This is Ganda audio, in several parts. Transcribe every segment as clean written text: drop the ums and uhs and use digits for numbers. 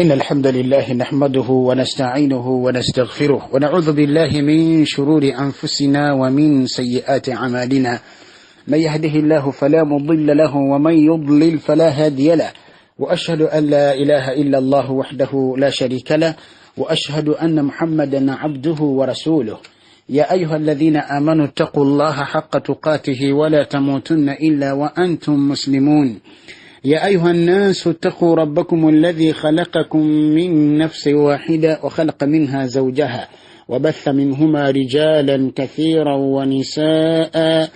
إن الحمد لله نحمده ونستعينه ونستغفره ونعوذ بالله من شرور أنفسنا ومن سيئات أعمالنا، من يهده الله فلا مضل له ومن يضلل فلا هادي له، وأشهد أن لا إله إلا الله وحده لا شريك له، وأشهد أن محمدا عبده ورسوله. يا أيها الذين آمنوا اتقوا الله حق تقاته ولا تموتن إلا وأنتم مسلمون. يا أيها الناس اتقوا ربكم الذي خلقكم من نفس واحدة وخلق منها زوجها وبث منهما رجالا كثيرا ونساء،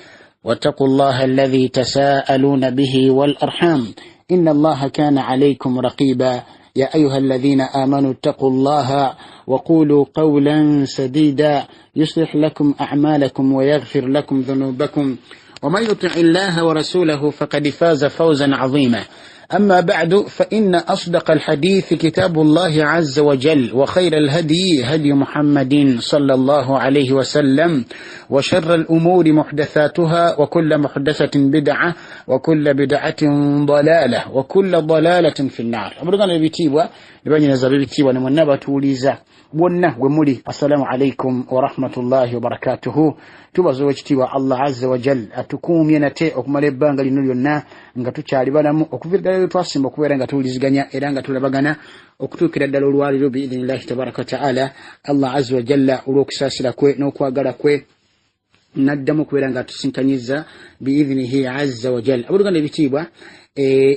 واتقوا الله الذي تساءلون به والأرحام إن الله كان عليكم رقيبا. يا أيها الذين آمنوا اتقوا الله وقولوا قولا سديدا يصلح لكم أعمالكم ويغفر لكم ذنوبكم، ومن يطع الله ورسوله فقد فاز فوزا عظيما. أما بعد، فإن أصدق الحديث كتاب الله عز وجل، وخير الهدي هدي محمد صلى الله عليه وسلم، وشر الأمور محدثاتها، وكل محدثة بدعة، وكل بدعة ضلالة، وكل ضلالة في النار. Abooluganda ebitiibwa ne bannyinaze ab'ebitiibwa ne mwenna batuwuliriza bwonna gwe muli, assalamu alaikum warahmatullahi wabarakatuhu. Tubaza owekitiibwa Allah azza wajal atukuumye nate okumala ebbanga lino lyonna nga tukyali balamu, okuviira ddala lwe twasimba okubeera nga tuwuliziganya era nga tulabagana okutuukira ddala olwaliro biidhinillahi tabaraka wataala. Allah azza wajalla olw'okusaasira kwe n'okwagala kwe naddamu okubeera nga atusinkanyiza biidhinihi azza wajal. Abooluganda ebitiibwa,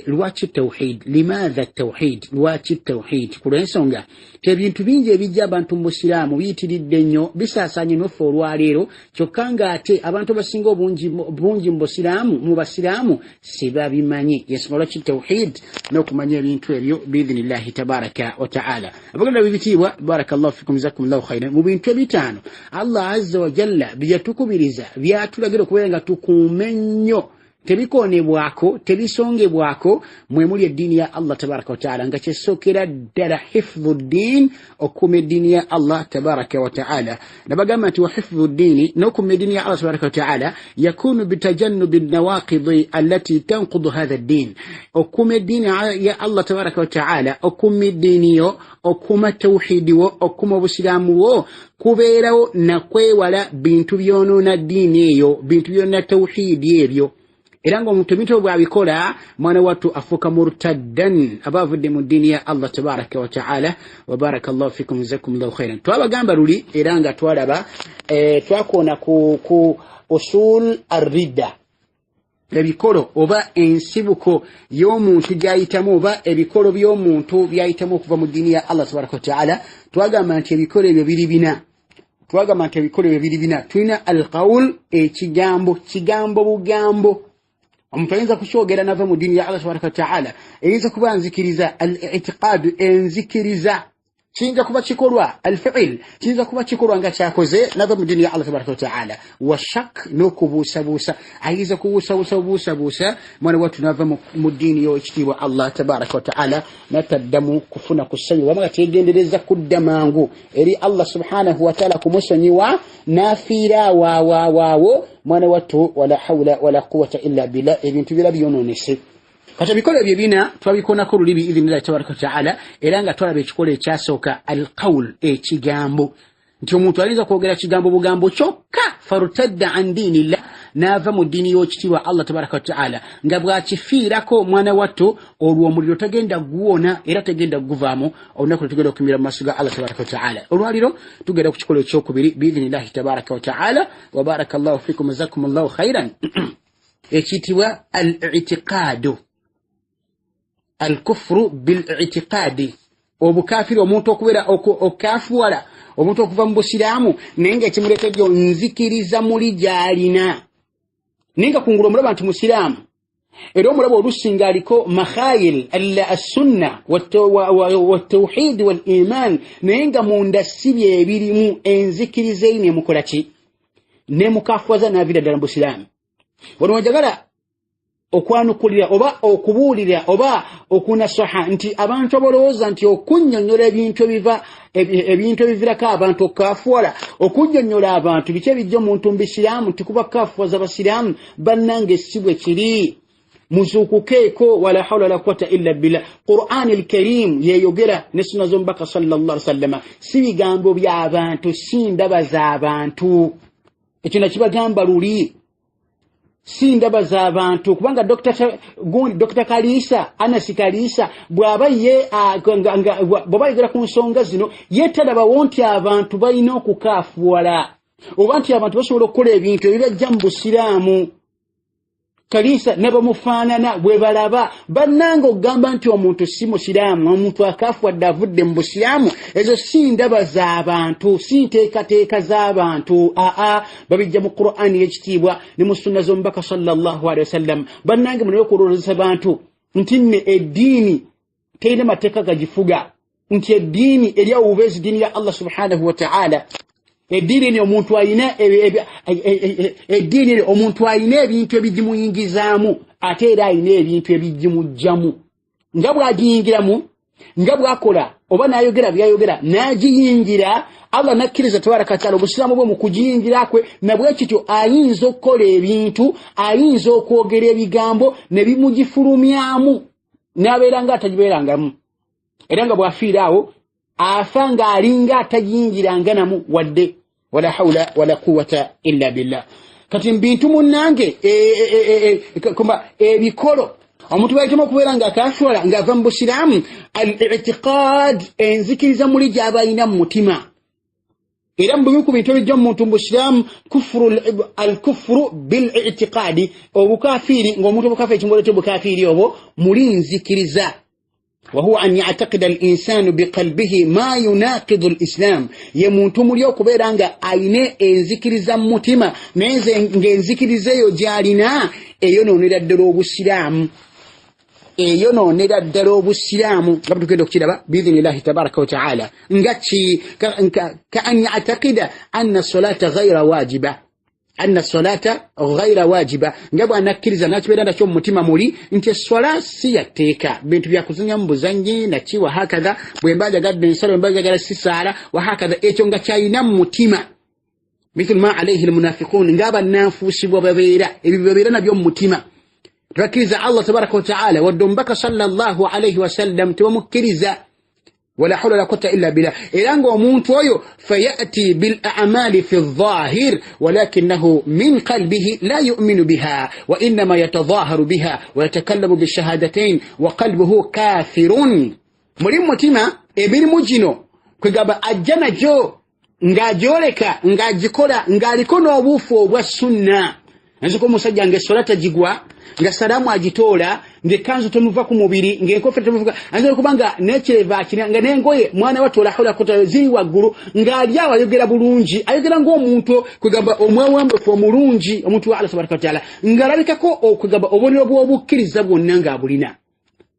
lwaki tawhid? Limaatha tawhid? Lwaki tawhid? Ku lw'ensonga ebintu bingi ebijja abantu mu busiraamu biyitiridde nnyo, bisaasaanye noffe olwaleero, kyokka ng'ate abantu abasinga obungi bungi mu busiraamu, mu basiraamu sibabimanyi. Yensonga lwaki tawhid n'okumanya ebintu ebyo biidhinillahi tabaraka wataala. Abaganda b'ebitiibwa, barakallahu fikum, jazakumullahu khairan. Mu bintu ebitaano Allah azza wajalla byeyatukubiriza, byatulagira okubeera nga tukuume nnyo, tebikoonebwako, tebisongebwako, mwe muli eddiini ya Allah tabaraka wataala, nga kyesookera ddala hifdhu ddiin, okukuuma eddiini ya Allah tabaraka wataala. Nabagamba nti wa hifdhu ddiini, n'okuuma eddiini ya Allah tabaraka wataala, yakunu bitajannubi nawaqidi allati tankudu hatha ddiin. Okukuuma eddiini ya Allah tabaraka wataala, okukuuma eddiini yo, okukuuma tawhidi wo, okukuuma obusiraamu wo, kubeerawo nakwewala bintu byonoona ddiini eyo, bintu byonoona tawhidi ebyo. Era ng'omuntu ebintu ebyo bw'abikola, mwana wattu afuuka murtaddan, aba avudde mu ddiini ya Allah tabaraka wataala. Wa baraka llahu fikum, jazakumullahu khairan. Twabagamba luli era nga twalaba, twakoona ku usul arridda, ebikolo oba ensibuko y'omuntu gy'ayitamu, oba ebikolo by'omuntu by'ayitamu okuva mu ddiini ya Allah tabaraka wataala. Twagamba nti ebikolo ebyo biri bina. Twagamba nti ebikolo ebyo biri bina. Tulina alqaul, ekigambo, kigambo bugambo, omuntu ayinza kukyogera nava mu ddiini ya Allah tabaraka wataala. Eyinza kuba nzikiriza, al itiqadu, enzikiriza. Kiyinza kuba kikolwa, alfiil, kiyinza kuba kikolwa nga kyakoze nava mu ddiini ya Allah tabaraka wataala. Washak, n'okubuusabuusa, ayinza kubuusabuusa buusabuusa, mwana wattu nava mu ddiini y'ekitiibwa Allah tabaraka wataala, nataddamu kufuna kusonyiwa, wabanga tegendereza kudda mangu eri Allah subhanahu wataala kumusonyiwa, n'afiira awaawawaawo, mwana wattu, wala hawula wala quwata illa billah, ebintu bira byonoonese. Kati ebikolo ebyo bina twabikonako luli biidhinillahi tabaraka wataala, era nga twalaba ekikolo ekyasooka, alqaul, ekigambo, nti omuntu ayinza kwogera kigambo bugambo kyokka, fartadda an diinillah, n'ava mu ddiini y'ekitiibwa Allah tabaraka wataala, nga bw'akifiirako, mwana wattu, olwo omuliro tagenda guwona era tegenda guvaamu olunaku lwe tugenda okuyimirira mu maaso ga Allah tabaraka wataala. Olwaliro tugenda ku kikolo ekyokubiri biidhinillahi tabaraka wataala. Wa baraka llahu fikum, jazakum llahu khairan, ekiyitibwa al itiqaadu, alkufru bil itiqaadi, obukafiri, omuntu okubeera okafuwala, omuntu okuva mu busiraamu, naye nga ekimuleetedde nzikiriza muli gy'alina, naye nga kungulu omulaba nti musiraamu, era omulaba oluusi nga aliko makhayil assunna watawhidi wal iman, naye nga munda si byebirimu, enzikiriza eri nemukola ki, nemukafuwaza n'aviira ddala mu busiraamu. Wano wajagala okwanukulira oba okubuulira oba okunasaha nti abantu abalowooza nti okunnyonnyola ebintu ebiva ebintu ebivirako abantu okukafuwala, okunnyonnyola abantu biki ebijja omuntu mu bisiraamu nti kuba kukafuwaza basiraamu, bannange si bwe kiri. Muzuukukeeko, wala hawla wala quwata illa billah. Qur'ani al-Karim yeyogera ne sunna z'omubaka sallallahu alaihi wasallam, si bigambo by'abantu, si ndaba z'abantu. Ekyo nakibagamba luli, si ndaba z'abantu, kubanga Dr. Kalisa, Anasi Kalisa, bw'aba ye bw'aba ayogera ku nsonga zino, ye talabawo nti abantu balina okukaafuwala oba nti abantu basobola okukola ebintu ebibajja mu busiraamu. Kalisa nabamufaanana bwe balaba bannanga okugamba nti omuntu si musiraamu, omuntu akaafuwadde avudde mu busiraamu, ezo si ndaba z'abantu, si nteekateeka z'abantu. Aa, babijja mu Qur'ani y'ekitiibwa ne mu sunna z'omubaka sallallahu alaihi wasallam. Bannange, munaye okulowozesa bantu nti nne eddiini terina mateeka gagifuga, nti eddiini eri awo bubeezi ddiini ya Allah subhanahu wa ta'ala. Eddiini eno omuntu alina eddiini eno omuntu alina ebintu ebigimuyingizaamu, ate era alina ebintu ebigimugjamu. Nga bw'agiyingiramu, nga bw'akola oba n'ayogera byayogera n'agiyingira, Allah nakkiriza tabaraka wataala obusiraamu bwe mu kugiyingira kwe, nabwe kityo ayinza okukola ebintu, ayinza okwogera ebigambo ne bimugifulumyamu n'abeera nga atagibeerangamu, era nga bw'afiira awo afa ng'alinga atagiyingiranga namu wadde. Wala hawla wala quwata illa billah. Kati mbintu munnange, ebikolo omuntu bayitemu okubeera nga akafuwala ng'ava mu busiraamu, al itiqad, enzikiriza muli gy'aba alina mu mutima. Era mu bimu ku bintu ebijja mu muntu mu busiraamu, al kufuru bil itiqadi, obukafiiri, ng'omuntu obukafiiri kimuleeta obukafiiri obwo muli nzikiriza. Wahuwa an yactaqida al insanu biqalbihi ma yunaqidu al islam, ye muntu muli okubeera nga ayina enzikiriza mu mutima, naye ng'enzikiriza eyo gy'alina eyonoonera ddala obusiraamu, eyonoonera ddala obusiraamu, nga bwe tugenda okukiraba biidhinillahi tabaraka wataala. Nga ki? Ka an yactaqida anna solata ghaira wajiba, anna solata ghaira wajiba, nga bw'anakkiriza n'akibeera nakyo mu mutima muli nti eswala si yatteeka, bintu byakuzanya mu buzanyi naki wahakadha, bwe mba njagadde ensala, bwe mba njagala sisaala, wahakadha. Ekyo nga kyalina mu mutima, mithlu ma alaihi lmunafiqun, ng'abannanfuusi bwe babeera, ebyo bye babeera nabyo mu mutima. Tebakkiriza Allah tabaraka wataala wadde omubaka sallallahu alaihi wasallam tebamukkiriza. Wala hawla wala quwwata illa billah. Era ng'omuntu oyo fayati bil a'mali fi dhahir, walakinahu min qalbihi la yu'minu biha, wa innama yatadhaharu biha wa yatakallamu bishahadatain wa qalbuhu kafirun. Muli mutima emirimu gino kwegamba ajja nagyo ng'agyoleka, ng'agikola, ng'aliko n'obuufu obwa sunna. Nziko omusajja ng'essola tagigwa, nga salaamu agitoola, ng'ekkanzu temuva ku mubiri, ng'enkofira temuvuga, ayinza okuba nga n'ekirevu akina, nga n'engoye mwana wa tola hawla quwwata ziri waggulu, ng'ali awo ayogera bulungi, ayogera ng'omuntu kwegamba omwewambefu omulungi, omuntu wa Allah tabaraka wataala, ng'alabikako okwegamba obubonero bw'obukkiriza bwonna ng'abulina,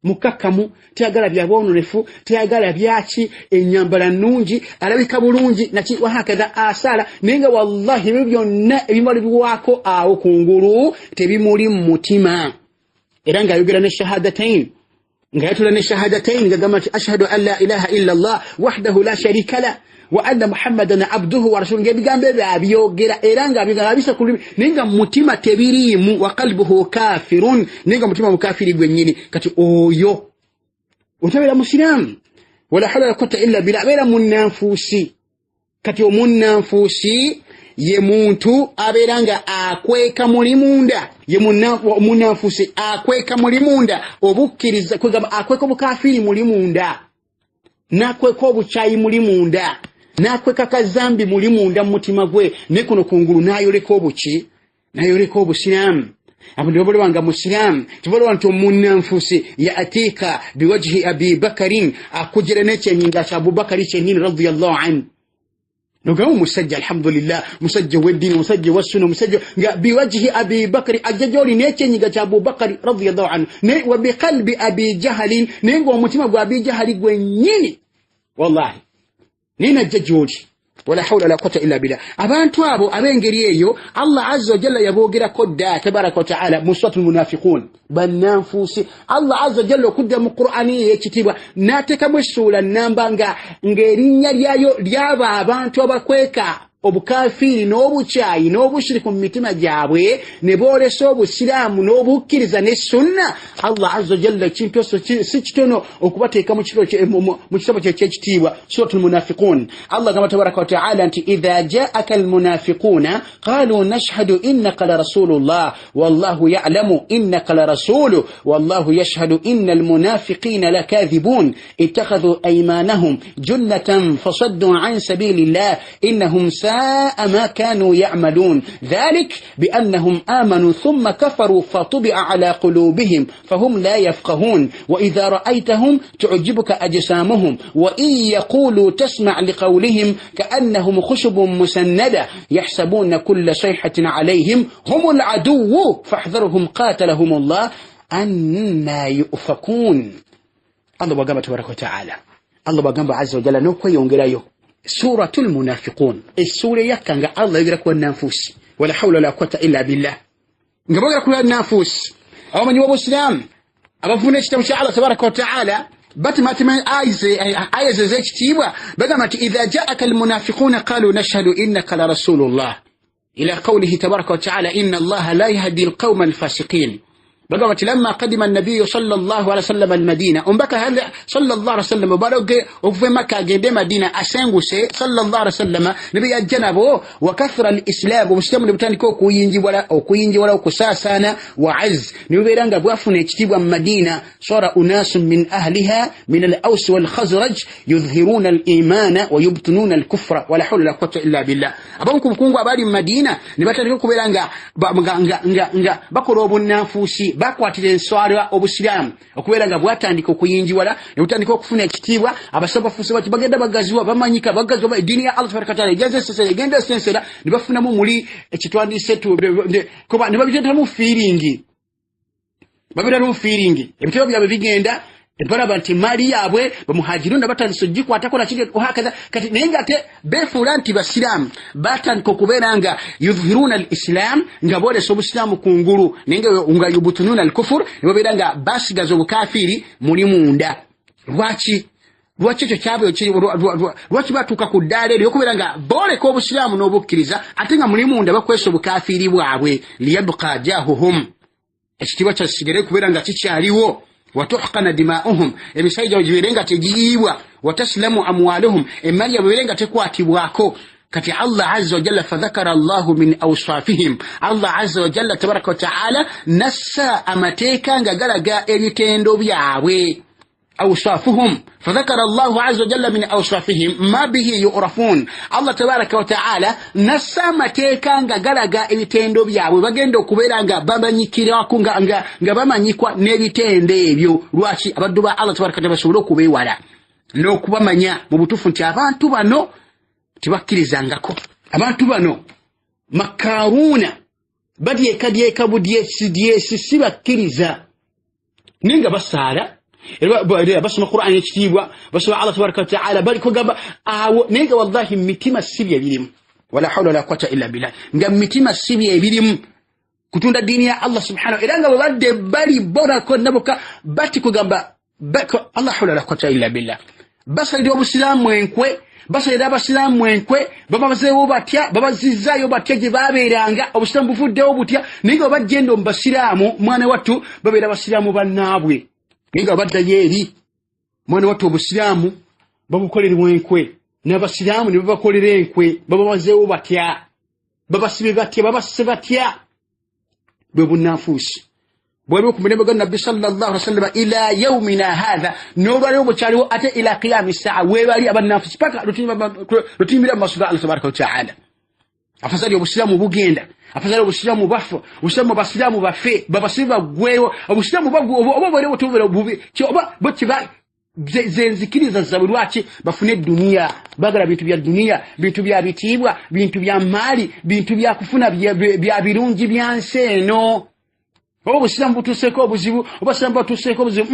mukakkamu, teyagala byabwononefu, teyagala byaki, enyambala nnungi, alabika bulungi naki wahakadha, asaala, naye nga wallahi ebyo byonna ebimalibwako awo kungulu tebimuli mu mutima. Era ng'ayogera ne shahadatain, nga yatula ne shahadatain, ngagamba nti ashhadu an la ilaha illa Allah wahdahu la sharika la wa anna muhammadan abduhu wa rasuluhu, ng'ebigambo ebyo abyogera era ng'abyogera abisa ku lulimi, naye nga mu mutima tebiriimu. Wa qalbuhu kafirun, naye nga mutima mukafiri gwennyini. Kati oyo otabeera musiraamu, wala hawla wala quwwata illa billah, abeera munnanfuusi. Kati omunnanfuusi ye muntu abeera nga akweka muli munda, ye omunnanfuusi akweka muli munda obukkiriza, kwegamba akweka obukafiiri muli munda, n'akweka obukyayi muli munda, n'akweka kazambi muli munda mu mutima gwe, ne kuno kungulu n'ayoleka obuki, n'ayoleka obusiraamu. Abo tebabalaba nga musiraamu, tebalaba nti omunnanfuusi yaatiika biwajhi abi bakarin, akujira n'ekyenyi nga kya Abubakari kyennyini radiyallahu anhu. Nogamba omusajja alhamdulillah, musajja ow'eddiini, omusajja owa sunna, omusajja nga biwajhi abi bakari, ajja gy'oli n'ekyenyiga kya Abubakari radiyallahu anhu, naye wa biqalbi abi jahalin, naye ng'omutima gwa abi jahali gwennyini, wallahi, naye najja gy'oli. Wala hawla wala quwwata illa billah. Abantu abo ab'engeri eyo Allah azza wa jalla yaboogerako dda tabaraka wa taala mu suratul munafiqun, bannanfuusi. Allah azza wa jalla okudda mu Qur'ani ey'ekitiibwa n'ateekamu essuula nnamba nga ng'erinnya lyayo lyaba abantu abakweka Obukafiiri n'obukyayi n'obushiriku mu mitima gyabwe ne boolesa obusiraamu n'obukkiriza ne sunna. Allah azza wajalla ekintu ekyo si kitono okubateeka mu kitabo kye ekyekitiibwa, Suratul Munafiqun. Allah agamba tabaraka wa taala nti idha jaaka almunafiquna qalu nashhadu innaka la rasulullah wallahu ya'lamu innaka la rasulu wallahu yashhadu inna almunafiqina lakadhibun ittakhadhu aymanahum junnatan fasaddu an sabilillah innahum sa'a ma kanu ya'malun dhalik biannahum amanu thumma kafaru fatubi'a ala qulubihim fahum la yafqahun wa idha ra'aytahum tu'jibuka ajsamuhum wa in yaqulu tasma' liqawlihim ka'annahum khushubun musannada yahsabuna kulla sayhatin alayhim humul aduwwu fahdharhum qatalahumullah anna yufakun. Allah bwagamba tabaraka wa ta'ala, Allah bwagamba azza wa jalla n'okweyongerayo Suratul Munafiqun, essuula eyakka nga Allah ayogera ku bannanfuusi, wala hawla wala quwwata illa billah, nga boogera ku bannanfuusi abamanyi b'obusiraamu abavuna ekitabo kya Allah tabaraka wa ta'ala batimatima aya ze ez'ekitiibwa, bagamba nti idha jaaka almunafiquna qalu nashhadu innaka la rasulullah ila qawlihi tabaraka wa ta'ala inna allaha la yahdi alqawma alfasiqin. Bagamba nti lamma qadima nabiyu sallallahu alaihi wasallam almadina, omubaka sallallahu alaihi wasallam baloge okuva e Makka agende Madina asenguse sallallahu alaihi wasallam ne be yajja nabo wa kathra alislam, obusiraamu ne butandika okuyinjiwala okusaasaana wa azz, ne bubeera nga bwafuna ekitiibwa mu Madina. Sara unasun min ahliha min al-aws wal-khazraj yudhhiruna al-imana wa yubtinuna al-kufra wala hawla wala quwwata illa billah. Abamu ku bukungu abali mu Madina ne batandika okubeera nga bakola obunnanfuusi, bakwatira enswala obusiraamu okubeera nga bwatandika okuyinjiwala ne butandika okufuna ekitiibwa. Abasabafuusi bati bagenda bagaziwa, bamanyika bagaziwa, eddiini ya Allah tabaraka wa taala egenza esensera, egenda esensera, ne bafunamu muli ekitwandiise kuba ne babiteetamu fiiringi, babeeramu fiiringi, ebitabo byabwe bigenda balaba nti maali yaabwe bamuhajiruna batandise ogikwatako nakiri hakaza. Kati naye nga ate beefuula nti basiraamu, batandika okubeera nga yudhhiruna al-islam, nga boolesa obusiraamu ku ngulu, naye nga yubutununa al-kufur, ne babeera nga basigaza obukafiiri muli munda. Lwaki ekyo kyabwe lwaki batuuka ku ddaala eryo okubeera nga booleka obusiraamu n'obukkiriza ate nga muli munda bakwesa obukafiiri bwabwe? Liyabqa jahuhum, ekitiibwa kyasigere kubeera nga kikyaliwo, watuhqana dima'uhum, emisaayi gyabwe gibeere nga tegiyiibwa, wataslamu amwaluhum, emmali yabwe ebeere nga tekwatibwako. Kati Allah azza wa jalla fadhakara Allahu min awsafihim, Allah azza wa jalla tabaraka wa taala nassa amateeka nga galaga ebitendo byabwe. Awsafuhum fadhakara Allahu azza wa jalla min awsafihim ma bihi yu'rafun, Allah tabaraka wa taala nassa amateeka nga galaga ebitendo byabwe, bagenda okubeera nga bamanyikirako nga bamanyikwa n'ebitendo ebyo. Lwaki abaddu ba Allah tabaraka wa taala basobole okubeewala n'okubamanya mu butuufu nti abantu bano tebakkirizangako, abantu bano makaruuna badyekadyeka budyesidyesi, si bakkiriza, naye nga basaala, basoma Qur'an ekitiibwa, basoma Allah tabaraka wa taala, bali kugamba awo, naye nga wallahi mitima si bye birimu, wala hawla wala quwwata illa billah, nga mitima si bye birimu kutunda ddiini ya Allah subhanahu, era nga bwe badde bali borako naboka bati kugamba Allah hawla wala quwwata illa billah, basalira obusiraamu enkwe, basalira abasiraamu enkwe, babazeewo batya, babazizzaayo batya gye baabeeranga, obusiraamu buvuddewo butya, naye nga bajja endo mu basiraamu mwana wattu babeera basiraamu bannaabwe, naye nga baddayo eri mwana wattu obusiraamu babukolerwa enkwe, n'abasiraamu ne babakolera enkwe, bababazeewo batya, babasibe batya, babasse batya, bwe bunnanfuusi bwaliwo ku mulembe gwa Nabbi sallallahu alaihi wasallam ila yaumina hatha, n'olwaliwo bukyaliwo ate ila qiyami saa, weebali abannanfuusi paka lutuyimirira mu maaso ga Allah tabaraka wa taala. Afazali obusiraamu bugenda, afazali obusiraamu bafa, obusiraamu abasiraamu bafe, babasibe baggwewo, obusiraamu oba bubeerewo tububeera bubi, oba bo kiba ze nzikiriza zaabwe. Lwaki bafune eduniya? Baagala bintu bya duniya, bintu bya bitiibwa, bintu bya maali, bintu bya kufuna bya birungi bya nsi eno. Oba obusiraamu butuuseeko obuzibu, oba obusiraamu batuuseeko obuzibu,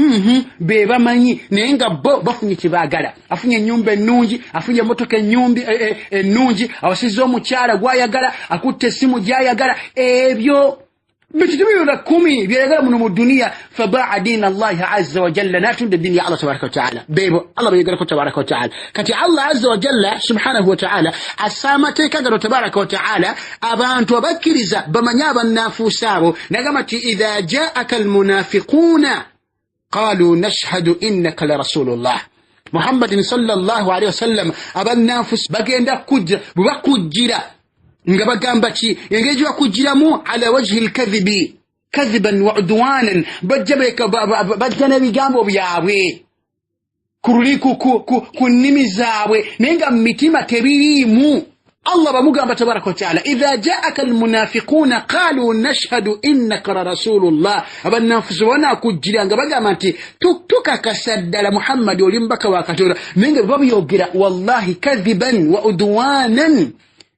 be bamanyi, naye nga bo bafunye kye baagala. Afunye ennyumba ennungi, afunye emmotoka ennungi, awasizza omukyala gw'ayagala, akutte essimu gy'ayagala, ebyo Bintu tebiyona 10 byayagala muno mu duniya. Fabaa diina Allahi azza wa jalla, n'atunda eddiini ya Allah tabaraka wa taala. Beebo Allah beyegerako tabaraka wa taala. Kati Allah azza wa jalla subhanahu wa taala assa amateeka gano tabaraka wa taala, abantu abakkiriza bamanye abannanfuusi abo. Nagamba nti idha jaaka almunafiquuna qalu nashhadu innaka la rasulullah. Muhammadin sallallahu alaihi wasallam, abannanfuusi bagenda kujja, bwe bakujjira nga bagamba ki? Engeri gye bakujjiramu ala wajhi lkadhibi kadhiban wa udwanan, bajja n'ebigambo byabwe ku nnimi zaabwe, naye nga mu mitima tebiriimu. Allah bamugamba tabaraka wa taala, idha jaaka almunafiquuna qalu nashhadu innaka la rasulullah. Abannanfusi banakujjira nga bagamba nti tukakasa ddala Muhammadi oli mubaka wa Katonda, naye nga babyogera wallahi kadhiban wa udwanan,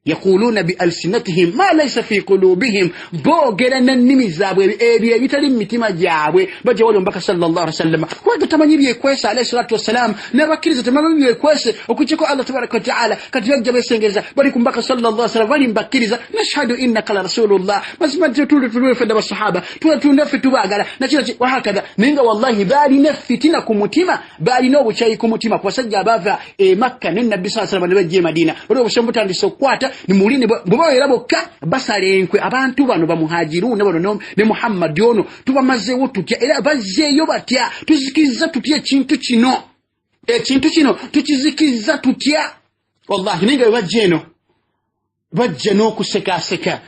yaquluuna bi alsinatihim ma laysa fi qulubihim, boogera nennimi zaabwe ebyo ebitali mu mitima gyabwe. Bajja wali omubaka sallallahu alaihi wasallam, kubanga tamanyi byekwese alayhi salatu wassalam, n'abakkiriza tebamanyi byekwese okuggyako Allah tabaraka wa taala. Kati bajja beesengereza bali ku mubaka sallallahu alaihi wasallam, bali mbakkiriza nashhadu innaka la rasulullah, mazima tuli ffe basahaba tuli ffe tubaagala nakino wahakadha. Naye nga wallahi baalina fitina ku mutima, baalina obukyayi ku mutima ku basajja abaava e Makka ne Nabbi sallallahu alaihi wasallam ne bajja e Madina. Waliwo obusomo butandise okukwata nimulini bwe babeera bokka basala enkwe, abantu bano bamuhajiruuna bano ne Muhammadi ono tubamazeewo tutya, era bazzeeyo batya, tuzikiriza tutya ekintu kino, ekintu kino tukizikiriza tutya? Wallahi naye nga bwe bajja eno bajja n'okusekaseka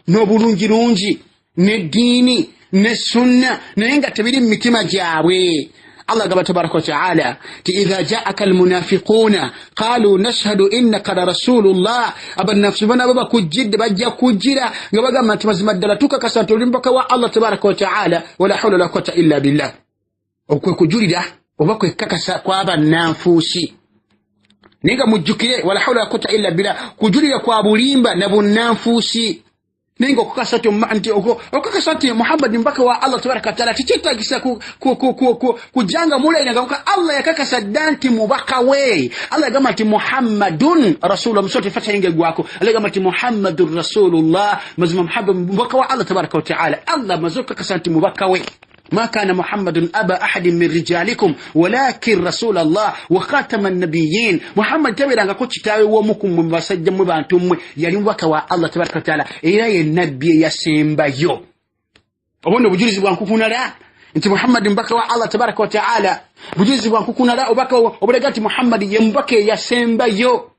n'obulungirungi n'eddiini ne sunna, naye nga tebiri mu mitima gyabwe. Allah gaba tabaraka wa taala ti idha jaaka almunafiquuna qalu nashhadu innaka la rasulullah. Abannanfusi bana bakujjidde, bajja kujjira nga bagamba nti mazima ddala tukakasa nti oli mubaka wa Allah tabaraka wa taala, wala hawla wala quwwata illa billah. Okwe kujulira oba kwekakasa kw'abannanfuusi, naye nga mujjukire wala hawla wala quwwata illa billah, kujulira kwa bulimba na bunnanfuusi. Naye nga okukakasa nti Muhammadi mubaka wa Allah tabaraka wataala tekyetagisa kujjanga mulayira nga Allah yakakasa dda nti mubaka we. Allah yagamba nti Muhammadun rasulullah, musoti fatahi ngegwako. Allah yagamba nti Muhammadun rasulullah, mazima Muhammad mubaka wa Allah tabaraka wataala. Allah maze okukakasa nti mubaka we. ما كان محمد أبا أحد من رجالكم ولكن رسول الله وخاتم النبيين. محمد tabeeranga ko kitaawe w'omu mu basajja mmwe bantu mmwe, yali mubaka wa Allah tabaraka wataala, era ye nabbi eyasembayo. Obundi obujulizi bwa nkukunala nti Muhammadi mubaka wa Allah tabaraka wataala, bujulizi bwa nkukunala obubaka obulaga nti Muhammadi ye mubaka eyasembayo.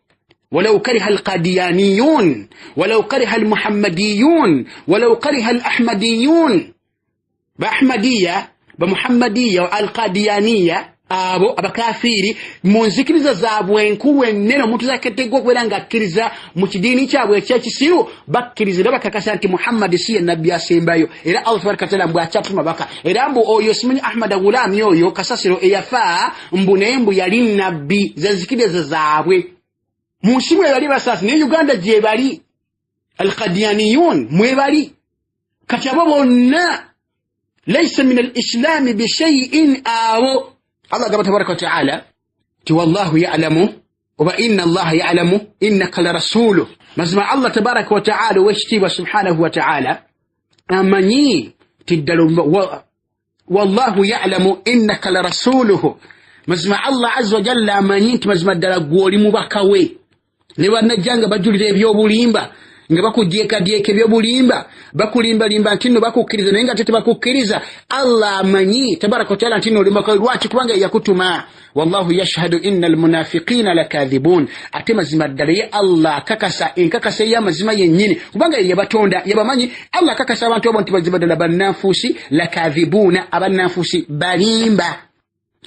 ولو كره القاديانيون ولو كره المحمديون ولو كره الأحمديون، baahmadiya bamuhammadiya alqadiyaniya abo abakafiiri mu nzikiriza zaabwe enkulu ennene omuntu zaketegwa okubeera ng'akkiriza mu kidiini kyabwe ekyekisiru, bakkiriza era bakakasa nti Muhammadi si ye nabbi asembayo. Era Allah tabaraka wataala mbu akyatuma baka, era mbu oyo simanyi Ahmada Gulami oyo kasasiro eyafa mbu naye mbu yali nabbi. Ze nzikiriza zaabwe mu nsi mwe bali basaasi, naye Uganda gye bali alqadiyaniyun mwe bali. Kati abo bonna laysa min alislami bishaiin, abo Allah gaba tabaraka wataala ti wallahu yalamu oba inna Allaha yalamu innaka la rasuluh. Mazima Allah tabaraka wataala owekitiibwa subhanahu wataala amanyi ti ddala wallahu yalamu innaka la rasuluhu. Mazima Allah azza wa jalla amanyi nti mazima ddala gwe oli mubaka we. Ne bannajja nga bajulira ebyobulimba, nga bakudyekadyeka ebyobulimba, bakulimbalimba nti nno bakukkiriza, naye nga ate tebakukkiriza. Allah amanyi tabaraka wataala nti nno oli mubaka we. Lwaki? Kubanga yakutuma. Wallahu yashhadu inna almunafiqina lakadhibun. Ate mazima ddala ye Allah akakasa enkakasa ey'amazima yennyini, kubanga ye yabatonda yabamanyi. Allah akakasa abantu abo nti mazima ddala bannanfuusi lakadhibuuna, abannanfuusi balimba,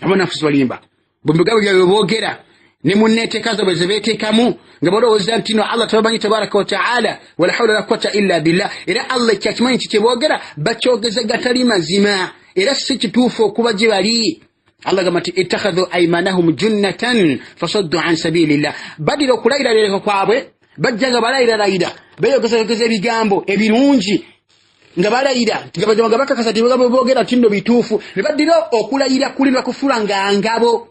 abannanfuusi balimba bwe bigambo byabwe boogera ne mu nneeteeka zaabwe ze beeteekamu nga balowooza nti no Allah tebamanyi tabaraka wataala, wala hawla wala quwwata illa billah. Era Allah kyakimanyi nti kyeboogera bakyogeza gatali mazima, era si kituufu okuba gye bali. Allah gamba nti ittakhadhu aymanahum junnatan fasaddu an sabilillah. Badira okulayiralireka kwabwe, bajja nga balayiralayira, beeyogezayogeza ebigambo ebirungi nga balayira nga bakakasa nti boogera nti nno bituufu, ne baddira okulayira kuli ne bakufuula nga ngabo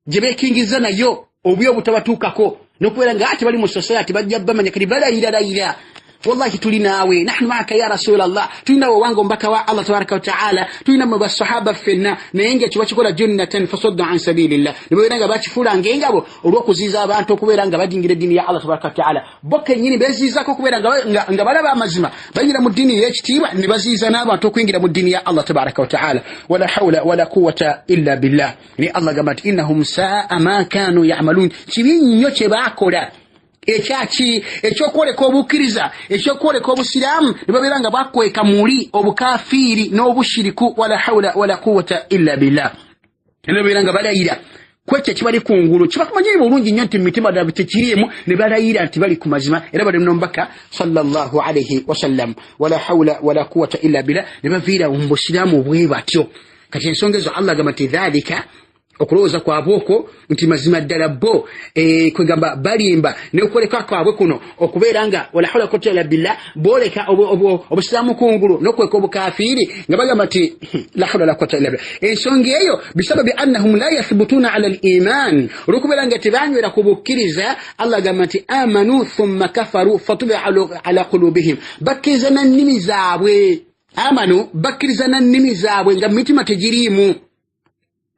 gye beekingiza nayo obubi obutabatuukako, n'okubeera nga ate bali mu society bajja bamanya. Kati balayiralayira Wallahi tuli naawe, nahnu maaka ya rasulallah, tuli naawe wange omubaka wa Allah tabaraka wataala, tulina mwe basahaba ffenna. Naye nga ekyo bakikola junnatan fasaddu an sabilillah, ne babeera nga bakifuula ng'engabo olw'okuziiza abantu okubeera nga bajingira eddiini ya Allah tabaraka wataala. Bo kennyini beziizaako okubeera nga balaba amazima, bayingira mu ddiini ey'ekitiibwa, ne baziiza n'abantu okuyingira mu ddiini ya Allah tabaraka wataala. Wala hawula wala quwata illa billah. Naye Allah agamba nti innahum saa ma kanu yamalun, kibi nnyo kye baakola ekyaki ekyokwoleka obukkiriza, ekyokwoleka obusiraamu, ne babeera nga bakweka muli obukafiiri n'obushiriku. Wala hawula wala quwata illa billah. Ne babeera nga balayira kwekyo ekibali ku ngulu kibakumanyi bulungi nnyo nti mumitima ddala tekiriimu, ne balayira nti bali ku mazima era bali nomubaka sallallahu alaihi wasallam. Wala hawula wala quwata illa billah. Ne baviira mu busiraamu bwe batyo. Kati ensonga ezo Allah agamba nti dhalika, okulowooza kwabwe okwo nti mazima ddala bo kwegamba balimba, n'okwoleka kwabwe kuno okubeera nga wala hawla quwwata illa billah, booleka obusiraamu kungulu n'okweka obukafiiri nga bagamba nti la hawla wala quwwata illa billah. Ensonga eyo bisababi annahum la yathbutuuna ala al-iman, olw'okubeera nga tebanywera ku bukkiriza. Allah agamba nti amanu thumma kafaru fatubia ala qulubihim, bakkiriza na nnimi zaabwe. Amanu, bakkiriza na nnimi zaabwe nga mitima tegiriimu.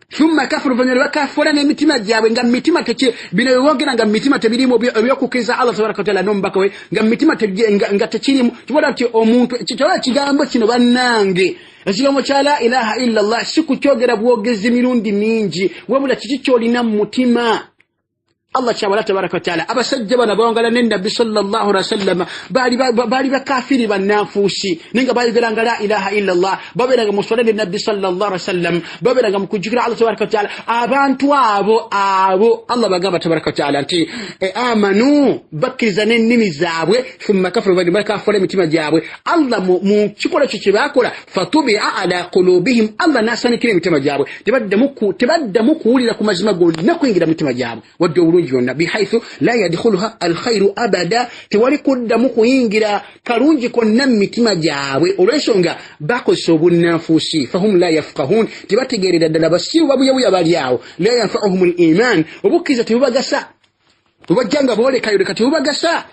Thumma kafaru, oluvannyuma ne bakafula n'emitima gyabwe nga mitima teki bino byeboogera nga mitima tebirimu ebyokukkiriza Allah tabaraka wataala n'omubaka we, nga mitima nga tekirimu. Kibola nti omuntu kitola ekigambo kino, bannange, ekigambo kya la ilaha illa Allah si kukyogera bwogezi mirundi mingi, wabula kiki kyolina mu mutima. Allah kyawala tabaraka wataala. Abasajja bano abawangala ne nabbi sallallahu alaihi wasallam baali bakafiri bannanfuusi, naye nga bayogeranga la ilaha illa Allah, babeeranga mu swala ne nabbi sallallahu alaihi wasallam, babeeranga mu kujjukira Allah tabaraka wataala. Abantu abo Allah bagamba tabaraka wataala nti amanu, bakkiriza n'ennimi zaabwe, thumma kafaru, bakafula emitima gyabwe. Allah mu kikolwa ekyo kye baakola, fatubia ala qulubihim, Allah n'asanikira emitima gyabwe, tebaddamu kuwulira ku mazima gonna kuyingira mu mitima gyabwe wadde obulungi byonna. Bihaithu la yadkhuluha alkhairu abada, tewali kuddamu kuyingira kalungi konna mu mitima gyabwe olw'ensonga bakozesa obunnanfuusi. Fahum la yafukahun, tebategeerera ddala, basiru babuyabuya bali awo. La yanfauhum liman, obukkiriza tebubagasa, bwebajja nga boolekayoleka tebubagasa.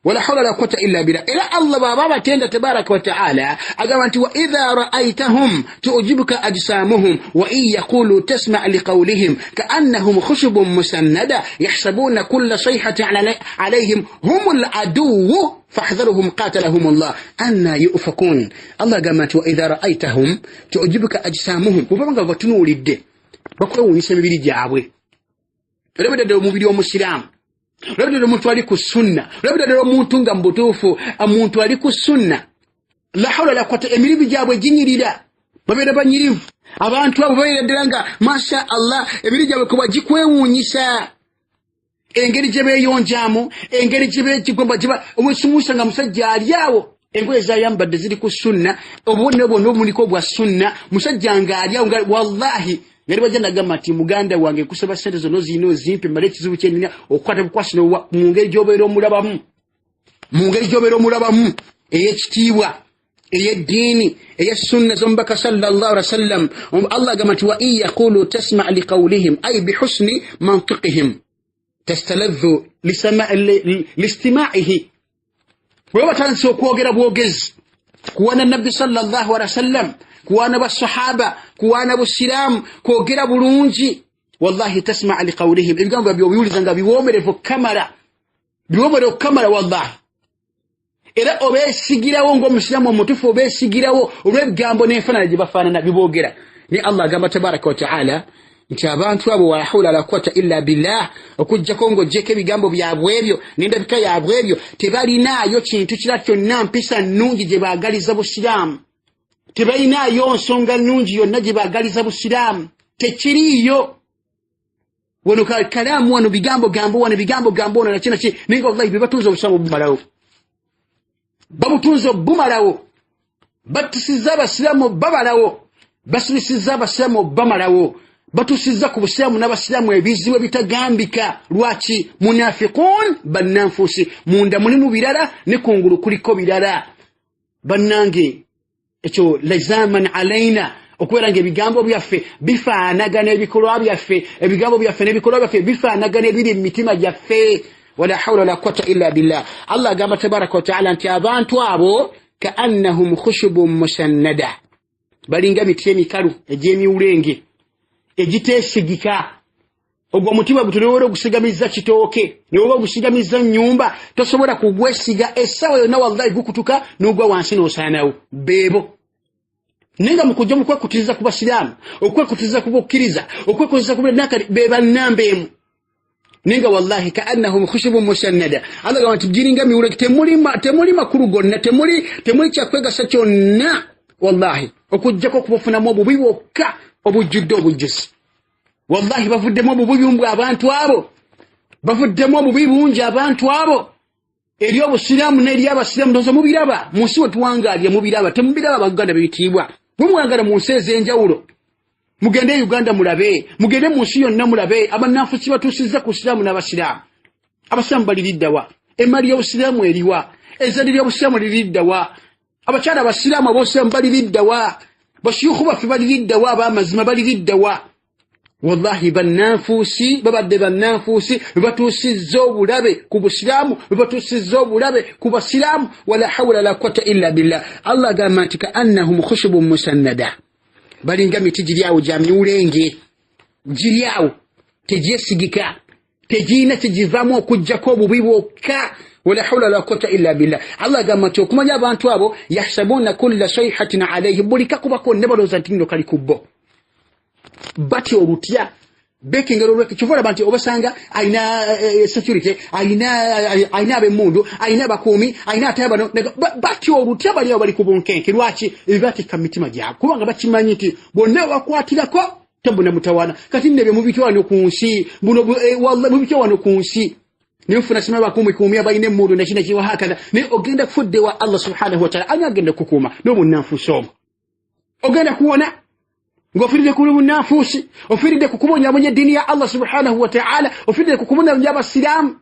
Wala hawla wala quwwata illa billah. Era Allah bw'aba abatenda tabaraka wa taala agamba nti wa idha ra'aytahum tu'jibuka ajsamuhum wa in yaqulu tasma' liqawlihim ka'annahum khushubun musannada yahsabuna kulla sayhatin alayhim humul aduwwu fahdharuhum qatalahum Allah anna yufakun. Allah agamba nti wa idha ra'aytahum tu'jibuka ajsamuhum, bw'oba nga batunuulidde bakwewuunyisa emibiri gyabwe. Olabidde ddala omubiri omusiraamu, olabidde ddala omuntu ali ku sunna, olabidde ddala omuntu nga mu butuufu omuntu ali ku sunna. La hawla wala quwwata, emirimu gyabwe ginyirira, babeera banyirivu. Abantu abo babeera ddala nga masha Allah, emirimu gyabwe kuba gikwewuunyisa, engeri gye beeyonjamu, engeri gye beekigomba omusimuusa nga musajja ali awo, engoye zayambadde ziri ku sunna, obubonero bwonna obumuliko bwa sunna, musajja ng'ali awo nga wallahi yali bajja nagamba nti muganda wange nkusaba ssente zonna ozirina ozimpe mmale ekizibu kyenina okukwata bukwasi nowa, mu ngeri gy'obeera omulabamu, mu ngeri gy'obeera omulabamu ey'ekitiibwa, ey'eddiini, ey'essunna z'omubaka sallallahu alaihi wasallam. Allah agamba nti wa in yaqulu tasma liqawlihim, ay bihusni mantiqihim tastaladhu listimaihi. Bwe batandise okwogera bwogezi kuwana nabbi sallallahu alaihi wasallam, kuwana basahaba, kuwana busiraamu, kwogera bulungi, wallahi tasmaa liqawlihim, ebigambo byabwe obiwuliza nga biwoomerevu kamala, biwoomerevu kamala wallahi. Era obeesigirawo ng'omusiraamu omutuufu, obeesigirawo olw'ebigambo n'enfaanana gye bafaanana biboogera. Naye Allah agamba tabaraka wa taala nti abantu abo wala hawla wala quwwata illa billah, okuggyako ng'oggyeko ebigambo byabwe ebyo n'endabika yaabwe ebyo, tebalinaayo kintu kira kyonna mpisa nnungi gye baagaliza busiraamu, tebalinaayo nsonga nnungi yonna gye baagaliza busiraamu, tekiriiyo. Wano kalaamu, wano bigambo gambo, wano bigambo gambo, wano naki naki, naye nga wallahi bebatunze obusiraamu obumalawo, babutunze obumalawo, batusizza abasiraamu babalawo, basirisizza abasiraamu bamalawo, batuusizza ku busiraamu n'abasiraamu ebizibu ebitagambika. Lwaki? Munafiqun, bannanfuusi, munda mulimu birala ne kungulu kuliko birala. Bannange, ekyo lazaman alaina okubeera nga ebigambo byaffe bifaanagana ebikolwa byaffe, ebigambo byaffe n'ebikolwa byaffe bifaanagana ebiri mu mitima gyaffe. Wala hawla wala quwata illa billah. Allah agamba tabaraka wataala nti abantu abo kaannahum khushubun musannada, balinga miti emikalu egy'emiwulenge egiteesigika. Ogwo omutima gutunowola ogusigamiza kitooke, newoba ogusigamiza nnyumba, tosobola kugwesiga essaawa yonna, wallahi gukutuka n'ogwa wansi n'osaanawo. Beebo naye nga mukujja mukwekutiriza ku basiraamu, okwekutiriza ku bukkiriza, okwekutiriza ku nakati, be bannamba emu. Naye nga wallahi kaannahum khushubun musannada. Allah gamba nti giringa miwulenge, temuli makulu gonna, temuli kyakwegasa kyonna, wallahi okuggyako okubafunamu obubi bwokka obujjudde obujjuzi. Wallahi bavuddemu obubi bungi abantu abo, bavuddemu obubi bungi abantu abo eri obusiraamu n'eri abasiraamu. Ndowooza mubiraba mu nsi we tuwangaalira, mubiraba, temubiraba? Baganda bebitiibwa, mwe muwangala mu nsi ez'enjawulo, mugende e Uganda mulabe, mugende mu nsi yonna mulabe abannanfusi batuusizza ku busiraamu n'abasiraamu. Abasiraamu baliriddawa? Emmali y'obusiraamu eriwa? Ezzadde ly'obusiraamu liriddawa? Abakyala abasiraamu ab'obusiraamu baliriddawa? Basiyuku baffe baliriddawa? Ab'amazima baliriddawa? Wallahi bannanfuusi babadde bannanfuusi, bebatuusizza obulabe ku busiraamu, bebatuusizza obulabe ku basiraamu. Wala hawula la quwata illa billah. Allah agamba nti kaannahum khushubun musannada, balinga miti giri awo gya miwulenge, giri awo tegyesigika, tegirina kyegivaamu okugjako obubi bwokka. Wala hawula la quwata illa billah. Allah agamba nti okumanya abantu abo, yahsabuna kulla sayhatin alaihim, buli kakuba konna balowooza nti nno kali ku bo. Batya olutya, bekengera olweke. Kyova olaba nti obasanga alina security, alina ab'emmundu, alina abakuumi, alina ate bano. Batya olutya, bali awo bali ku bunkenke. Lwaki? Ebyo bateeka mu mitima gyabwe kubanga bakimanyi nti bonna bakwatirako tebuna mutawaana. Kati nno ebyo mubitya wano ku nsi, buno wallahi mubitya wano ku nsi, naye nfuna sima bakuumikuumi abalina emmundu neki neki wahakadha. Naye ogenda kufudde wa Allah subhanahu wataala, ani agenda kukuuma n'obunnanfuusi omwo? Ogenda kuwona ng'ofiiridde ku bunnanfuusi, ofiiridde ku kubonyabonya eddiini ya Allah subhanahu wataala, ofiiridde ku kubonyabonya abasiraamu,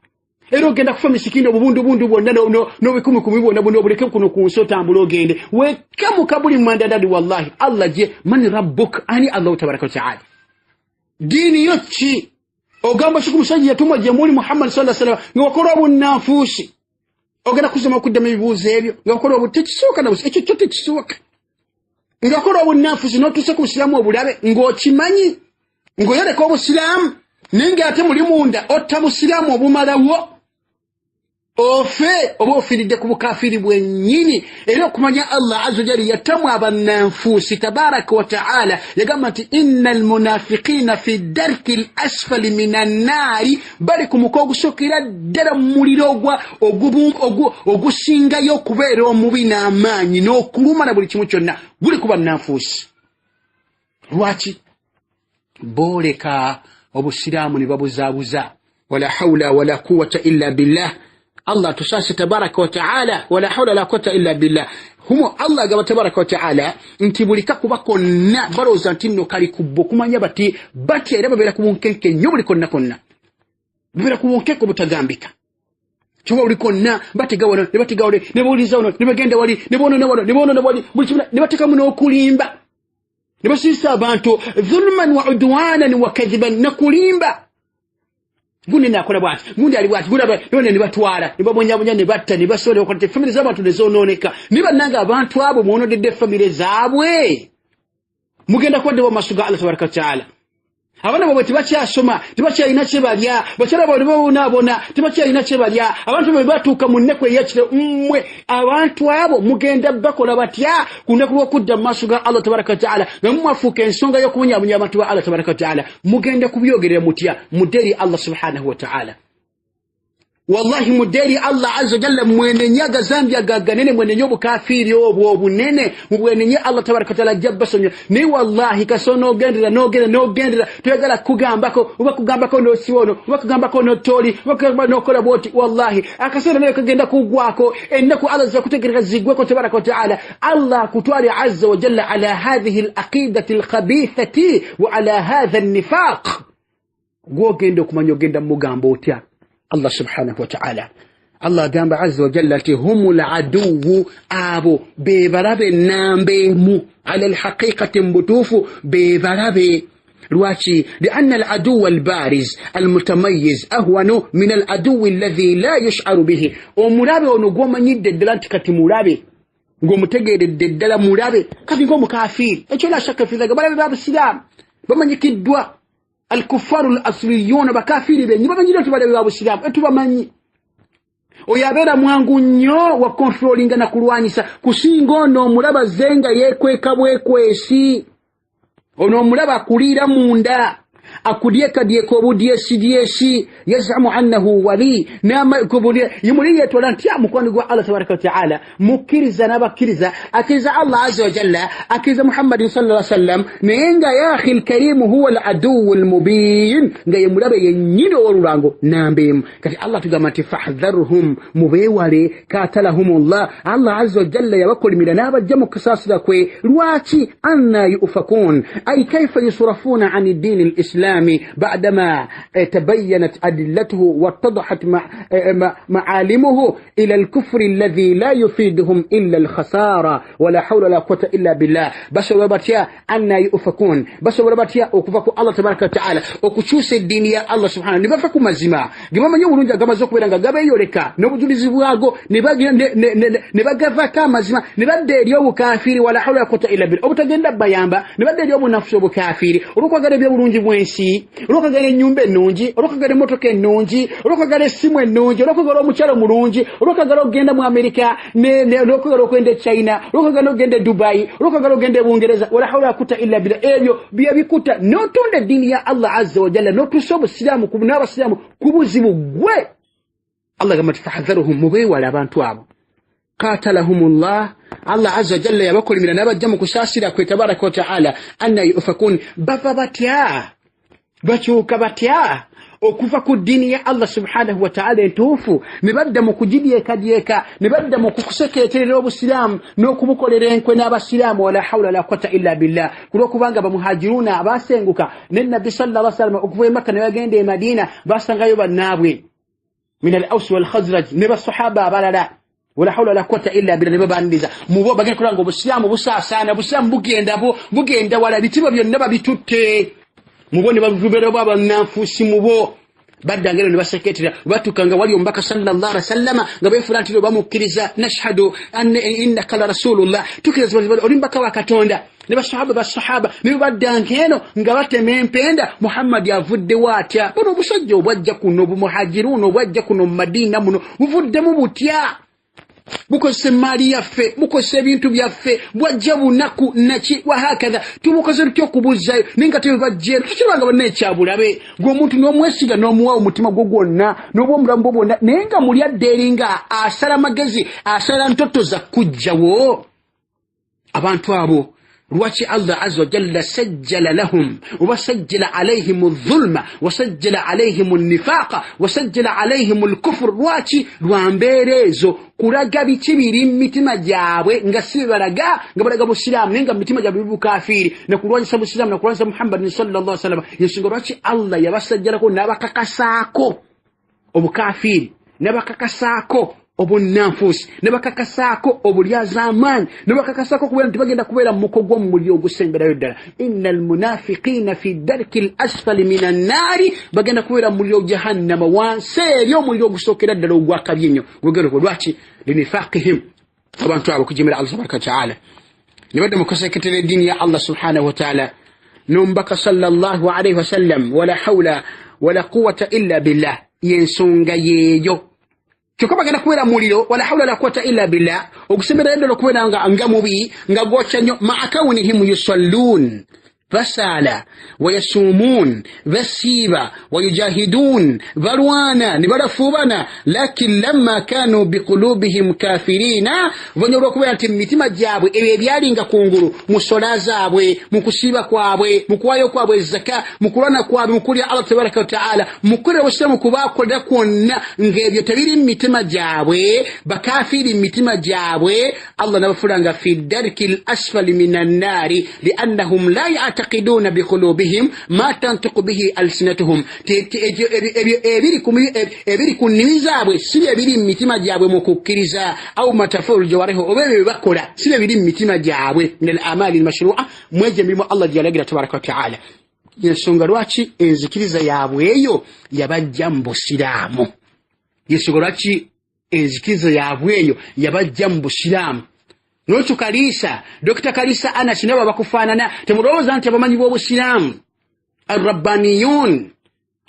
era ogenda kufa misikini. Obubundubundu bwonna n'obikumikumi bwonna buno obuleke kuno ku nsi, otambule ogende wekka mu kabuli mwandadadi. Wallahi Allah gye man rabbuk, ani Allahu tabaraka wataala? Diini yo ki? Ogamba ki ku musajja yatumwa gye muli, Muhammad sa sallam, nga wakola obunnanfuusi? Ogenda kusoma okuddamu ebibuuzo ebyo nga wakola obu tekisooka nabusi, ekyo kyo tekisooka. Nga wakola obunnanfuusi n'otuuse ku busiraamu obulabe, ng'okimanyi ng'oyoleka obusiraamu, naye ng'ate muli munda otta busiraamu obumalawo, ofe oba ofiiridde ku bukafiiri bwennyini. Era okumanya Allah azza wajalla yattamu abannanfuusi tabaraka wa taala, yagamba nti inna almunafiqiina fi darki l asfali min annaari, bali ku muka ogusookera ddala mu muliro ogusingayo okubeera omubi n'amaanyi n'okuluma na buli kimu kyonna, guli ku bannanfuusi. Lwaki? Booleka obusiraamu ne babuzaabuza. Wala hawula wala quwata illa billah. Allah tusaase tabaraka wa taala. Wala hawula wala quwata illa billah. Humo Allah agamba tabaraka wa taala nti buli kakuba konna balowooza nti nno kali ku bo. Kumanya bati batya, era babeera ku bunkenke nnyo buli konna konna, babeera ku bunkenke obutagambika. Kyova buli konna batega wano ne batega wali, ne bawuliriza wano ne bagenda wali, ne boonona wano ne boonona wali, buli kimu ne bateekamu n'okulimba, ne basiisa abantu dhulman wa udwanan wa kadhiban, nakulimba. Gundi nakola bwati, gundi ali bwati, gundi none, ne batwala ne babonyabonya ne batta ne basobola okola te famire z'abantu ne zoonooneka. Naye bannange, abantu abo mwonodedde famire zaabwe, mugenda kubaddewo mu maaso ga Allah tabaraka wataala. Abaana baabwe tebakyasoma, tebakyalina kye balya, bakyala baabwe tebabonaabona, tebakyalina kye balya. Abantu baabwe batuuka mu nnaku eyakiro. Mmwe abantu abo mugenda bakola batya ku lunaku lw'okudda mu maaso ga Allah tabaraka wataala, nga mumwafuuka ensonga y'okubonyabonya abantu ba Allah tabaraka wataala? Mugenda kubyogerera mutya? Mudde eri Allah subhanahu wataala. Wallahi mudde eri Allah azza wajalla, mwenenye agazambi agaganene, mwenenye obukafiiri obwo obunene, mubwenenye. Allah tabaraka wataala ajja basonyiwa. Naye wallahi kasita nogendera nogendera nogendera, toyagala kugambako, oba kugambako nosiwa ono, oba kugambako notooli, oba kugamba nokola bwoti, wallahi akaseera nayo kagenda kugwako. Ennaku Allah zizakutegereka zigweko tabaraka wataala. Allah akutwale azza wajalla ala hathihi alaqidati alkhabithati wa ala hatha annifaq. Gwogenda okumanya ogenda mugamba otya Allah subhanahu wataala? Allah agamba azza wajalla nti humu laduwu, abo be balabe namba emu, ala alhaqiqati, mu butuufu be balabe. Lwaki? Lianna al aduwa al bariz al mutamayiz ahwanu min al aduwi alladhi la yusharu bihi. Omulabe ono gw'omanyidde ddala nti kati mulabe, ng'omutegeeredde ddala mulabe, kati ng'omukafiiri, ekyo la shakka fi dhalika, balabe ba busiraamu bamanyikiddwa, alkufaru al asliyuna, bakafiiri benyi bamanyiddwa nti balabe ba busiraamu, etubamanyi. Oyo abeera mwangu nnyo wa controllinga na kulwanyisa kusinga ono omulaba ze nga yeekweka bwekwesi. Ono omulaba akuliira munda, akudyekadyeka obudyesidyesi, yazamu annahu wali muli, yetwala nti mukwano gwa Allah tabaraka wataala, mukkiriza n'abakkiriza, akkiriza Allah aza wajalla, akkiriza Muhammadin salla sallam, naye nga ya akhi lkarimu huwa al aduwu lmubin, nga ye mulabe yennyini ow'olulango nambeemu. Kati Allah tugamba nti fahdharhum, mubeewale, katalahum llah, Allah aza wajalla yabakolimira n'abajja mu kusaasira kwe. Lwaki? Anna yufakun, ay kaifa yusrafuna an ddiini lislami badama tabayanat adillatuhu wattadahat maalimuhu ila alkufri alladhi la yufiduhum illa alkhasara, wala hawla wala quwata illa billah. Basobola batya? Anna yufakun, basobola batya okuva ku Allah tabaraka wataala, okukyusa eddiini ya Allah subhanahu, ne bava ku mazima ge bamanyi obulungi agamaze okubeera nga gabeeyoleka n'obujulizi bwago, ne bagavako amazima ne badda eri obukafiiri, wala hawla wala quwata illa billah, obutagenda bayamba, ne badda eri obunafusi, obukafiiri, olw'okwagala ebyobulungi bw'ensi, olw'okwagala ennyumba ennungi, olw'okwagala emmotoka ennungi, olw'okwagala essimu ennungi, olw'okwagala omukyalo mulungi, olw'okwagala okugenda mu Amerika, olw'okwagala okugenda e China, olw'okwagala okugenda e Dubai, olw'okwagala okugenda e Bungereza, wala hawla wala quwata illa billah. Ebyo byebikuta n'otunda eddiini ya Allah azza wajalla, n'otuusa obusiraamu n'abasiraamu ku buzibu. Gwe Allah gamba nti fahdharuhum, mubeewale abantu abo, qatalahum llah, Allah aza wajalla yabakolimira n'abajja mu kusaasira kwe tabaraka wataala. Anna yufakun, bava batya, bakyuka batya okuva ku ddiini ya Allah subhanahu wataala entuufu, ne badda mu kugidyekadyeka, ne badda mu kukusekeeterera obusiraamu n'okubukolera enkwe n'abasiraamu, wala hawula wala quwata illa billah. Ku lwokubanga bamuhajiruuna abasenguka ne Nabbi salla llah salama okuva e Makka ne bagenda e Madiina, basangayo bannaabwe min al ausi walkhazraj ne basahaba abalala, wala hawula wala quwata illa billah, ne babaniriza mubo. Bagenda kulaba nga obusiraamu busaasaana, obusiraamu bugenda bugenda wala, ebitiibwa byonna babitutte mubo, ne babubeerawo abannanfuusi mubo. Baddanga ero ne baseketera, batuuka nga wali omubaka sallallahu alaihi wasallama, nga beefuula nti bamukkiriza, nashhadu anna innaka la rasulullah, tukkiriza oli mubaka wa Katonda. Ne basahaba ne baddanga eno nga batema empenda, Muhammadi avuddewo atya? Buno obusajja obwajja kuno, bumuhajiruuna obwajja kuno mu Madiina muno, buvuddemu butya? Bukozesa emaali yaffe, bukozesa ebintu byaffe, bwajja bunaku naki wahakatha, tumukoze tutya okubuzzayo? Naye nga tebibajjeero, tukirabanga banna ekyabulabe. Gwe omuntu n'omwesiga n'omuwa omutima gwo gwonna n'oba omulamu bwo bwonna, naye nga muli adda eri nga asala magezi, asala ntoto za kujjawo abantu abo. Lwaki Allah aza wajalla sajjala lahum oba sajjala alaihim dhulma wasajjala alaihim nifaqa wasajjala alaihim lkufur? Lwaki? Lwa mbeera ezo, kulaga biki biri mu mitima gyabwe, nga si bebalaga nga balaga busiraamu, naye nga mu mitima gyabwe bibukafiiri, nakulwanyisa busiraamu, nakulwanyisa Muhammadin sallallahu sallam. Yensonga lwaki Allah yabasajjalako n'abakakasaako obukafiiri, n'abakakasaako obunnanfuusi, ne bakakasaako obulyazaamaanyi, ne bakakasaako okubeera nti bagenda kubeera mu muko gw'omumuliro ogusemberayo ddala, inna almunafiqiina fi darki l asfali min annaari, bagenda kubeera mu muliro jahannama wansi eri, omuliro ogusookera ddala ogwakabi ennyo gwegenda. Lwaki? Linifaqihim, abantu abo kujemera Allah tabaraka wataala, ne badda mu kuseketera eddiini ya Allah subhanahu wataala n'omubaka sallallahu alaihi wasallam, wala hawla wala quwata illa billah. Yensonga yeeyo. Kyokka bagenda kubeera muliro, wala hawula wala quwata illa billah, ogusemberayo ddala okubeera nga mubi, nga gwokya nnyo. Maa kaunihim yusalluun, basaala, wayasuumuun, basiiba, wayujahidun, balwana ne balafuubana, lakin lamma kanu biqulubihim kafirina, oluvannyuma olwokubeera nti mu mitima gyabwe ebyo ebyalinga kungulu mu sola zaabwe, mu kusiiba kwabwe, mu kuwaayo kwabwe zaka, mu kulwana kwabwe, mu kulya Allah tabaraka wataala, mu kukolera obusiraamu kubakolera kwonna, ng'ebyo tebiri mu mitima gyabwe, bakafiiri mu mitima gyabwe, Allah nabafuula nga fi darki l asfali min annaari, liannahum la yataqiduna biqulubihim ma tantiku bihi alsinatuhum. Ebyo ebiri ku nnimi zaabwe si bye biri mu mitima gyabwe mu kukkiriza, au matafulu jawarihu, oba ebyo byebakola si bye biri mu mitima gyabwe, min al amali almashrua, mwegyo emirimu Allah gye yalagira tabaraka wataala. Yensonga lwaki enzikiriza yaabwe eyo yabajja mu Busiraamu. Yensonga lwaki enzikiriza yaabwe eyo yabajja mu Busiraamu. Nolwekyo Kaliisa, Dokita Kaliisa Anasi nabo abakufaanana, temulowooza nti abamanyi b'Obusiraamu Arrabbaniyun,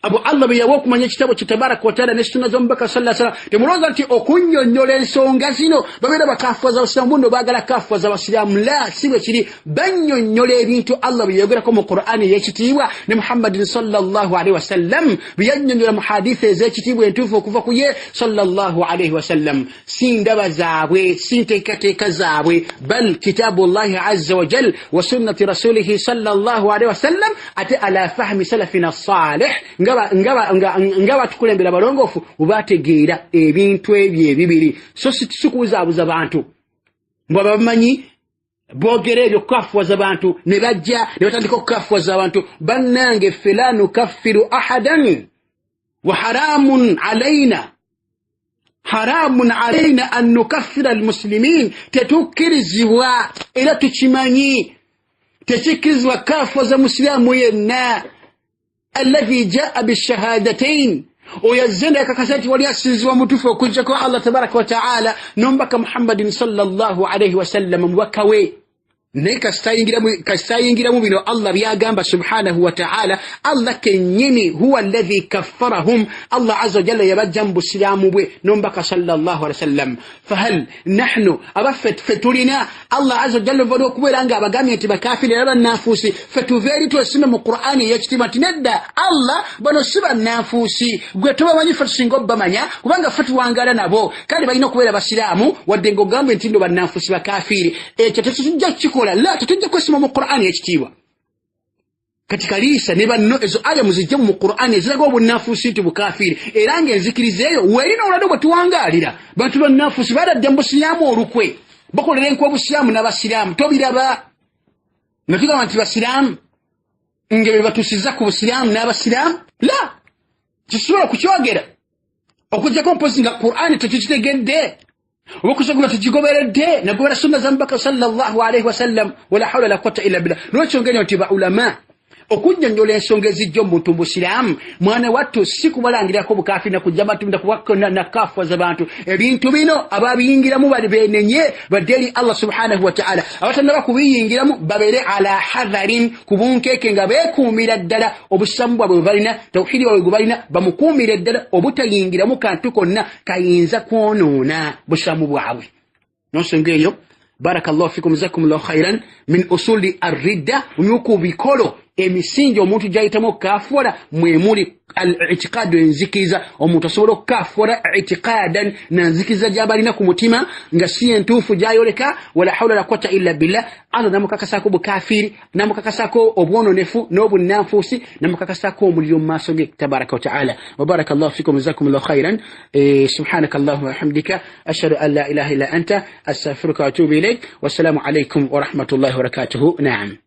abo Allah be yawa okumanya ekitabo kye tabaraka wataala ne sunna z'omubaka sallallahu alaihi wasallam, temulowooza nti okunnyonnyola ensonga zino babeera bakafuwaza Abasiraamu, buno baagala kafuwaza Abasiraamu. La, si bwe kiri. Bannyonnyola ebintu Allah bye yayogerako mu Qur'ani ey'ekitiibwa ne Muhammadin sallallahu alaihi wasallam bye yannyonnyola mu hadithi ez'ekitiibwa entuufu okuva ku ye sallallahu alaihi wasallam. Si ndaba zaabwe, si nteekateeka zaabwe, bal kitabullahi azza wa jal wa sunnati rasulihi sallallahu alaihi wasallam, ate ala fahmi salafina salih, nga batukulembera balongoofu bwe bategeera ebintu ebyo ebibiri. So si kubuzaabuza bantu mbwe abamanyi boogera ebyo kukafuwaza bantu, ne bajja ne batandika okukafuwaza abantu. Bannange, ffe la nukaffiru ahadan, wa haramun alaina, haramun alaina an nukaffira almuslimin. Tetukkirizibwa era tukimanyi, tekikkirizibwa kafuwaza musiraamu yenna alladhi jaa bishahadatain, oyo azze nakakasa nti wali asinzibwa mutuufu okujjako Allah tabaraka wataala n'omubaka Muhammadin sallallahu alaihi wasallam mubaka we. Naye kasitayingiramu bino Allah byagamba subhanahu wataala, Allah kennyini huwa alladhi kaffarahum, Allah azza wajalla yabajja mu busiraamu bwe n'omubaka sallallahu alaihi wasallam. Fahal nahnu, abaffe ffe tulina Allah azza wajalla ova okubeera nga abagambye nti bakafiri era bannanfuusi, ffe tuve eri twesime mu Qur'ani ey'ekitiibwa nti nedda, Allah bano si bannanfuusi, gwe tubamanyi, ffe tusinga obbamanya kubanga ffe tuwangaala nabo, kale balina okubeera basiraamu wadde ng'ogambye nti nno bannanfuusi bakafiiri. Ekyo tetujja kukikola, la, tetujja kwesima mu Qur'ani ey'ekitiibwa. Kati Kaliisa ne banno, ezo aya muzijje mu Qur'ani eziraga obunnafuusi nti bukafiiri, era ng'enzikiriza eyo weerina olwadde bwe tuwangaalira bantu bannafuusi baladde mu busiraamu olukwe, bakolera enkwe obusiraamu n'abasiraamu. Tobiraba nga tugamba nti basiraamu nga be batuusiza ku busiraamu n'abasiraamu? La, kisobola kukyogera okuggyako mpozi nga Qur'ani tetukitegedde oba okusobola tukigoberedde nagobera sunna za mubaka sallallahu alaihi wasallam. Wala hawla la quwata illa billah. Lwekyo ngeri nti baulama okunnyonnyola ensonga ezijja omuntu mu busiraamu, mwana wattu, si kubalangirako bukafiri nakujja bantu nakafuwaza bantu. Ebintu bino ababiyingiramu bali benenye badde eri Allah subhanahu wataala, abatannaba kubiyingiramu babeere ala hadharin, ku bunkeeke, nga beekuumira ddala obusiraamu bwabwe bwe balina, tawhidi bwabwe gwe balina, bamukuumire ddala obutayingiramu kantu konna kayinza kwonoona busiraamu bwabwe. Nonsonga eyo, barakallahu fikum, jazakumullahu khairan. Min usuli arridda, mumimu bikolo emisingi omuntu gyayitamu okukafuwala mwemuli al itiqadu, enzikiriza. Omuntu asobola okukafuwala itiqadan, nanzikiriza gyaba alina ku mutima nga si entuufu gyayoleka. Wala hawla la quwata illa billah. Allah namukakasako bukafiri, namukakasako obwononefu n'obunnanfuusi, namukakasako omuliro mu maaso ge tabaraka wataala. Wabaraka llahu fikum, jazakumullahu khairan. Subhanaka allahuma wahamdika, ashhadu an la ilaha illa anta, astaghfiruka wa atubu ilaik. Wassalamu alaikum warahmatullahi wabarakatuhu. Naam.